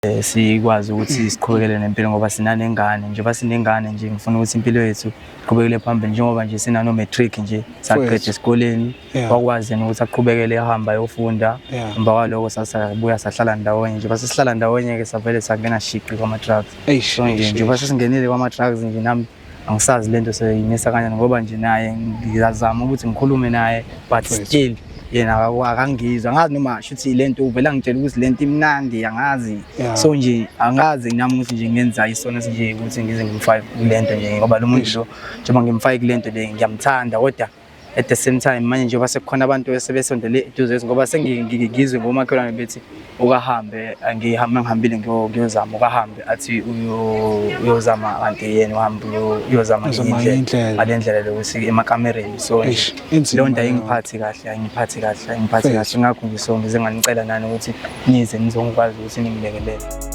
Sikwazi ukuthi siqhubekele nempilo ngoba sinanengane. Njengoba sinengane nje, ngifuna ukuthi impilo yethu iqhubekele phambili, njengoba nje sinano-matric nje, saqeda esikoleni, wakwazi yena ukuthi aqhubekele ehamba ayofunda. Emva kwaloko sasabuya sahlala ndawonye. Njengoba sesihlala ndawonye-ke, savele sangena shiqi kwama-drugs. So nje, njengoba sesingenile kwama-drugs nje, nami angisazi lento seyimisa kanjani, ngoba nje naye ngiyazama ukuthi ngikhulume naye, but still yena akangizwa. Angazi noma shuthi lento uvela angitshela ukuthi lento imnandi, angazi. So nje angazi nami ukuthi nje ngenza isono esinje ukuthi ngize ngimfake kulento nje, ngoba lo muntu lo, njengoba ngimfake kulento le, ngiyamthanda, kodwa at the same time manje njengoba sekukhona abantu esebesondele eduze, ngoba sengizwe ngomakhelwane bethi ukahambe, ngihambe ngihambile ngiyozama, ukahambe athi uyozama, kanti yena uhambe uyozama Uzama indlela. Ngale ndlela lokuthi emakamereni. So nje Eish, inzima leyo nto leyo. Ayingiphathi kahle, ayingiphathi kahle, ayingiphathi kahle. Ngakho nje so ngize nganicela nani ukuthi nize nizongikwazi ukuthi ningilekelele.